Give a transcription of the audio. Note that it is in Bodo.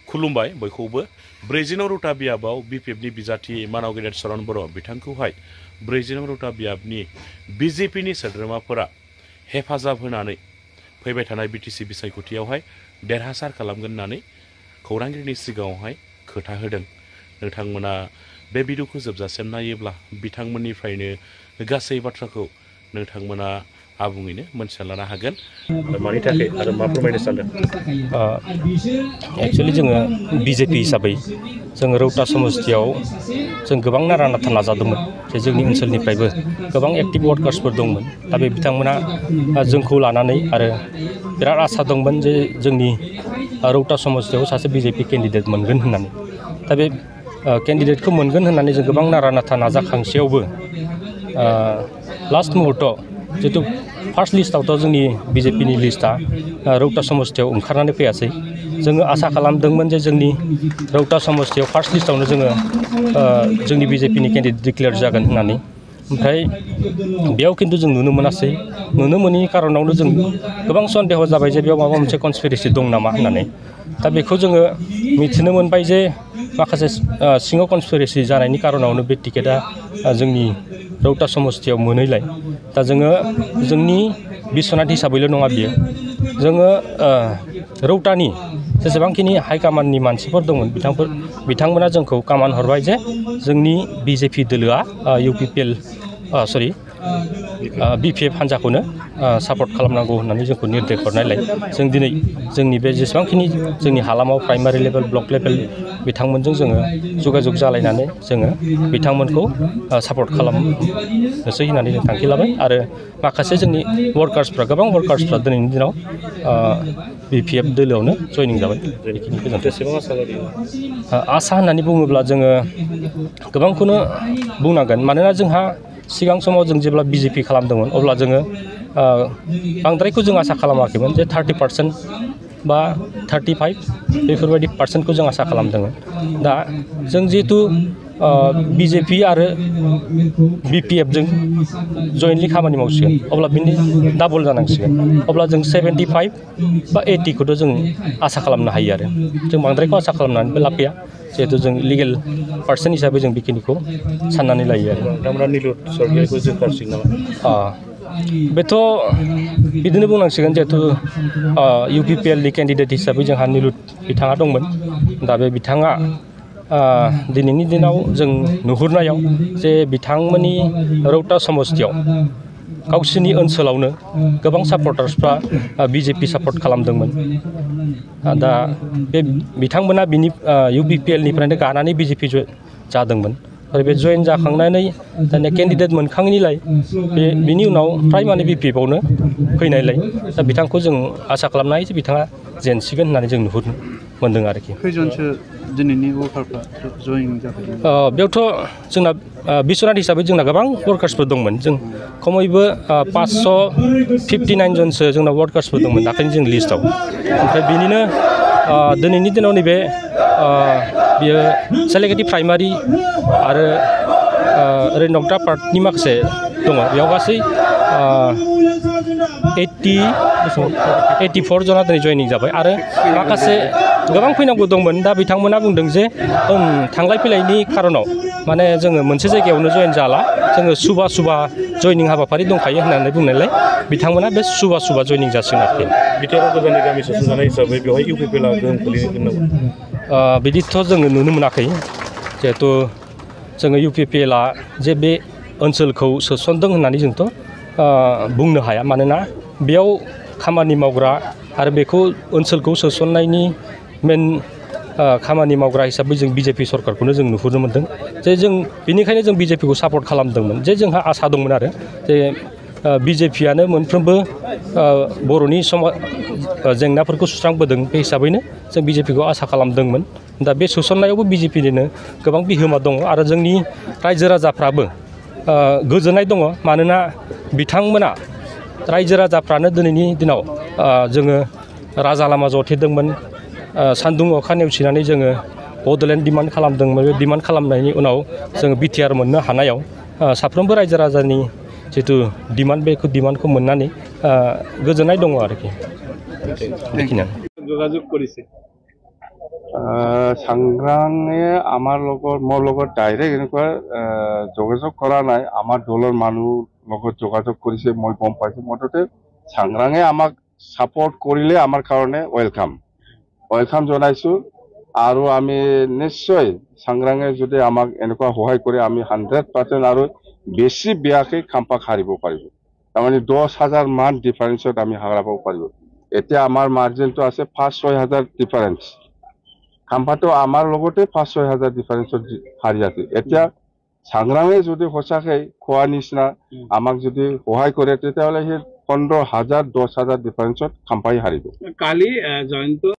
खुलुमबाय बयखौबो 40 नं रौता बियाबाव बिपिएफनि बिजाथि मानाव गेदेर चरण बर' बिथांखौहाय 40 नं रौता बियाबनि बिजेपिनि सोद्रोमाफोरा हेफाजाब होनानै फैबाय थानाय बिटिसि बिसायख'थियावहाय देरहासार खालामगोन होननानै खौरांगिरिनि सिगाङावहाय खोथा होदों। नोंथांमोना बे भिडिअखौ जोबजासिम नायोब्ला बिथांमोननिफ्रायनो गासै बाथ्राखौ नोंथांमोना आबुङैनो मोनथिना लानो हागोन। मानि थाखाय आरो मा फोरमायनो सानदों? एक्चुअली जोङो बिजेपि हिसाबै जोङो रौता समस्तियाव जों गोबां नारा नाथा नाजादोंमोन जे जोंनि ओनसोलनिफ्रायबो गोबां एक्टिभ वर्कार्सफोर दंमोन। दा बे बिथांमोना जोंखौ लानानै आरो बिराद आसा दंमोन जे जोंनि रौता समस्तियाव सासे बिजेपि केन्डिडेट मोनगोन होननानै। दा बे केन्डिडेटखौ मोनगोन होननानै जों गोबां नारा नाथा नाजाखांसेयावबो लास्ट मुहुर्तआव जितु फार्स्ट लिस्टआवथ' जोंनि बिजेपिनि लिस्टआ रौता समस्तियाव ओंखारनानै फैयासै। जोङो आसा खालामदोंमोन जे जोंनि रौता समस्तियाव फार्स्ट लिस्टआवनो जोङो जोंनि बिजेपिनि केन्डिडेट डिक्लेयार जागोन होननानै। ओमफ्राय बेयाव खिन्थु जों नुनो मोनासै। नुनो मोनैनि कारनावनो जों गोबां सन्देह जाबाय जे बेयाव माबा मोनसे कनस्पिरेसि दं नामा होननानै। दा बेखौ जोङो मिथिनो मोनबाय जे माखासे सिङाव कनस्पिरेसि जानायनि कारनावनो बे टिकेटआ जोंनि रौता समस्तियाव मोनैलाय दा जोङो जोंनि बिस्वनाथ हिसाबैल' नङा बियो, जोङो रौतानि जेसेबांखिनि हाइकामान्डनि मानसिफोर दंमोन बिथांमोना जोंखौ कामान हरबाय जे जोंनि बिजेपि दोलोआ बिपिएफ हान्जाखौनो सापर्ट खालामनांगौ होननानै जोंखौ निर्देश हरनायलाय जों दिनै जोंनि बे जेसेबांखिनि जोंनि हालामाव प्राइमारि लेभेल ब्लक लेभेल बिथांमोनजों जोङो जगाजग जालायनानै जोङो बिथांमोनखौ सापर्ट खालामनोसै होननानै जों थांखि लाबाय। आरो माखासे जोंनि वार्कार्सफ्रा गोबां वार्कार्सफ्रा दिनैनि दिनाव बिपिएफ दोलोआवनो जयनिं जाबाय। बेखिनि गोजोन्थों। आसा होननानै बुङोब्ला जोङो गोबांखौनो बुंनांगोन, मानोना जोंहा सिगां समाव जों जेब्ला बिजेपि खालामदोंमोन अब्ला जोङो बांद्रायखौ जों आसा खालामाखैमोन जे 30% बा 35 बेफोरबायदि पार्सेन्टखौ जों आसा खालामदोंमोन। दा जों जिहेतु बिजेपि आरो बिपिएफजों जयेन्टलि खामानि मावसिगोन अब्ला बिनि डाबल जानांसिगोन। अब्ला जों 75 बा 80खौथ' जों आसा खालामनो हायो आरो जों बांद्रायखौ आसा खालामनानैबो लाब गैया, जिहेतु जों लिगेल पार्सन हिसाबै जों बेखिनिखौ साननानै लायो आरो। बेथ' बिदिनो बुंनांसिगोन, जिहेतु इउपिपिएलनि केन्डिडेट हिसाबै जोंहा निलुत बिथाङा दंमोन। दा बे बिथाङा दिनैनि दिनाव जों नुहुरनायाव जे बिथांमोननि रौता समस्तियाव गावसोरनि ओनसोलावनो गोबां सापर्टार्सफ्रा बिजेपि सापर्ट खालामदोंमोन। दा बे बिथांमोना बिनि इउपिपिएलनिफ्रायनो गानानै बिजेपि जादोंमोन। आरो बे जयेन जाखांनानै दानिया केन्डिडेट मोनखाङैनिलाय बिनि उनाव फ्राय माने बिपिएफआवनो फैनायलाय दा बिथांखौ जों आसा खालामनो हायो जे बिथाङा जेनसिगोन होननानै जों नुहुरनो मोन्दों आरोखि। खैजनसो दिनैनि वार्कारफ्रा जयेन जाफैदों? बेयावथ' जोंना बिस्वनाथ हिसाबै जोंना गोबां वार्कार्सफोर दंमोन। जों खमैबो 559 जनसो जोंना वार्कार्सफोर दंमोन दाखालि जों लिस्टआव। ओमफ्राय बिनिनो दिनैनि दिनाव नैबे बियो सेलेकेटि प्राइमारि आरो ओरै नगदा पार्टनि माखासे दङ। बेयाव गासै 84 जना दिनै जयनिं जाबाय आरो माखासे गोबां फैनांगौ दंमोन। दा बिथांमोना बुंदों जे थांलाय फैलायनि खारनाव माने जोङो मोनसे जायगायावनो जयेन जाला, जोङो सुबा जयनिं हाबाफारि दंखायो होननानै बुंनायलाय बिथांमोना बे सुबा जयनिं जासिगोन आरोखि। बिटिआर गोदाननि गामि सोसनजानाय हिसाबै बेवहाय इउपिपिएलआ गोहोम खोलैगोन नामा? बिदिथ' जोङो नुनो मोनाखै, जिहेतु जोङो इउपिपिएलआ जे बे ओनसोलखौ सोसनदों होननानै जोंथ' बुंनो हाया। मानोना बेयाव खामानि मावग्रा आरो बेखौ ओनसोलखौ सोसननायनि मेन खामानि मावग्रा हिसाबै जों बिजेपि सरकारखौनो जों नुहुरनो मोन्दों। जे जों बेनिखायनो जों बिजेपिखौ सापर्ट खालामदोंमोन, जे जोंहा आसा दंमोन आरो जे बिजेपिआनो मोनफ्रोमबो बर'नि जेंनाफोरखौ सुस्रांबोदों। बे हिसाबैनो जों बिजेपिखौ आसा खालामदोंमोन। दा बे सोसननायावबो बिजेपिनिनो गोबां बिहोमा दङ आरो जोंनि रायजो राजाफ्राबो गोजोननाय दङ। मानोना बिथांमोना रायजो राजाफ्रानो दिनैनि दिनाव जोङो राजा लामा जथेदोंमोन, सान्दुं अखा नेवसिनानै जोङो बड'लेण्ड डिमान्ड खालामदोंमोन। बे डिमान्ड खालामनायनि उनाव जोङो बिटिआर मोननो हानायाव साफ्रोमबो रायजो राजानि जितु डिमान्ड बेखौ डिमान्डखौ मोननानै गोजोननाय दङ आरोखि। সাংগ্ৰাঙে আমাৰ লগত মোৰ লগত ডাইৰেক্ট এনেকুৱা যোগাযোগ কৰা নাই আমাৰ দলৰ মানুহ লগত যোগাযোগ কৰিছে মই গম পাইছো মুঠতে সাংগ্ৰাঙে আমাক সাপোর্ট কৰিলে আমাৰ কাৰণে ওয়েলকাম জনাইছো আৰু আমি নিশ্চয় সাংগ্ৰাঙে যদি আমাক এনেকুৱা সহায় কৰে আমি 100% আৰু বেছি বেয়াকে খাম্পা হাৰিব পাৰিব তাৰমানে 10,000 মান ডিফাৰেন্সত আমি হাৰাব পাৰিব এতিয়া আমাৰ মাৰ্জিনটো আছে 5-6,000 ডিফাৰেন্স খাম্পাটো আমাৰ লগতে 5-6,000 ডিফাৰেন্সত হাৰি আছে এতিয়া সাংগ্ৰাঙে যদি সঁচাকৈ খোৱা নিচিনা আমাক যদি সহায় কৰে তেতিয়াহ'লে সেই 15,000 10,000 ডিফাৰেন্সত খাম্পাই হাৰিব কালি জয়ন্ত